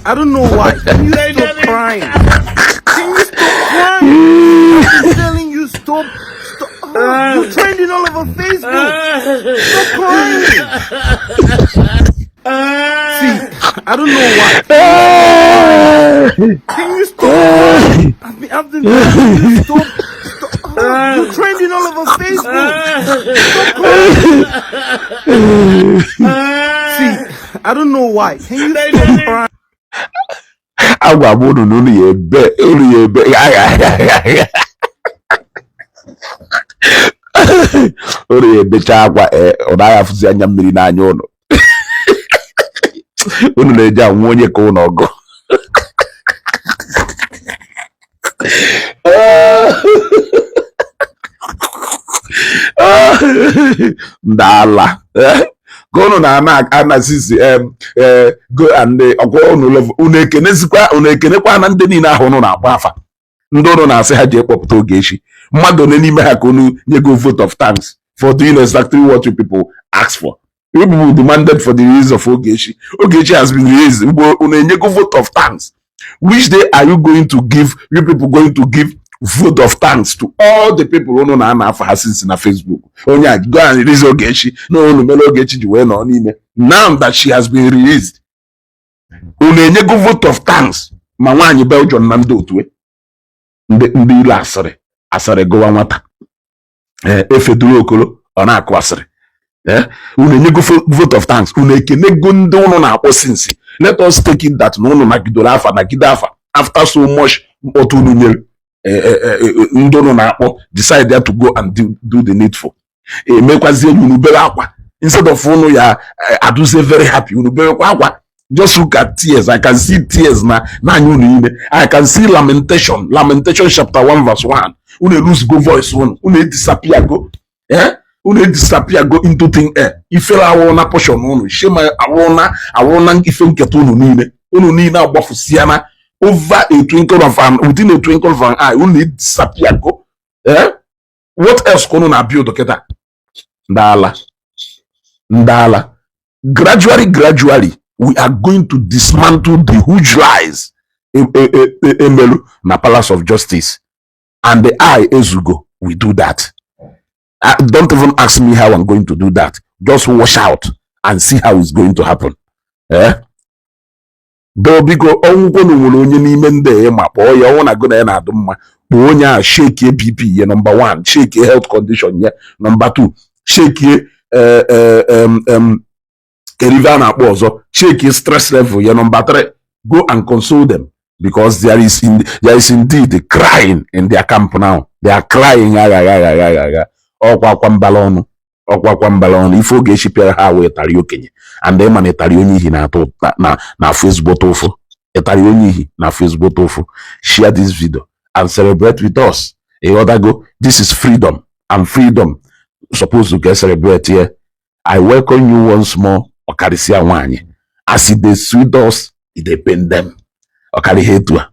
I don't know why. Can you stop crying? Can you stop crying? I've been telling you stop. Stop. Oh, you're trending all over Facebook. Stop crying. See, I don't know why. Can you stop crying? I've been telling you stop. Stop. Oh, you're trending all over Facebook. Stop crying. See, I don't know why. Can you stop crying? Agwa m unu na unu ya ebe, unu ya ebe agha, unu ya ebecha akwa. Ee, ọ naghị afụzi anya mmiri n'anya unu. Unu na-eji anwụ onye ka unu ọgụ. Ndị ala ka unu na-ana anasisi go and ọkwa unu love unu ekenezikwa, unu ekenekwa na ndị niile ahụ unu na-akpọ afa, ndị unu na-asị ha ji ekpọpụta Ogechi. Mmadụ one n'ime ha ka unu nyego vote of thanks for doing exactly what you people asked for? You people demanded for the release of Ogechi. Ogechi has been released. Ugbo unu enyego vote of thanks? Which day are you going to give, you people going to give vote of thanks to all the people unu na-ana afa ha since na Facebook? Onye a, go and release Ogechi na unu mere Ogechi ji wee nọ n'ime. Now that she has been released, unu enyego vote of thanks? Ma nwaanyị Belgium na ndị otu ndị ilu asịrị asịrị gụwa nwata. Ee, efeduru okolo ọ na-akụ asịrị. Ee, unu enyego vote of thanks? Unu ekenego ndị unu na-akpọ since? Let us take it that na unu nagidoro afa, nagide afa after so much mkpọtụ unu nyere. Ndị unu na-akpọ decide ya to go and do the needful. Emekwazie unu bere akwa instead of unu ya adụzie very happy. Unu berekwa akwa. Just look at tears. I can see tears na n'anya unu ime. I can see Lamentation, Lamentation chapter 1 verse 1. Unu lose go voice unu, unu disappear go, eh, unu disappear go into thin air. Ifere awụrụ na portion unu, shame awụrụ na awụrụ na ife nketa unu niile. Unu niile agbafusiana over a twinkle of an within a twinkle of an eye. Unu disappear go. Eh, what else ka unu na build kịta? Ndị ala, ndị ala. Gradually, gradually, we are going to dismantle the huge lies emelu na Palace of Justice, and the eye ezugo we do that. Don't even ask me how I'm going to do that. Just watch out and see how it's going to happen. Eh, doo biko, ọnwụkwọ na nwere onye n'ime ndị a ma kpọọ ya ọnwụ na go na ya na-adụ mma. Kpọọ onye a, chekie BP ya number one, chekie health condition ya number two, chekie kerive a na-akpọ ọzọ, chekie stress level ya number three. Go and console them, because there is indeed crying in their camp now. They are crying agha agha agha agha agha. Ọkwa akwa mbala ọnụ, ọkwa akwa mbala ọnụ. Ife oge echipịara ha wee tarị okenye and ịma na ịtarị onye ihi na-atụ na na-afụ ezigbote ụfụ. Ịtarị onye ihi na-afụ ezigbote ụfụ. Share this video and celebrate with us. Ịghọtago? This is freedom, and freedom supposed to get celebrate here. I welcome you once more. Ọkarịsịa nwaanyị, as e dey sweet us, e dey pain them. Ọkarịa etu a.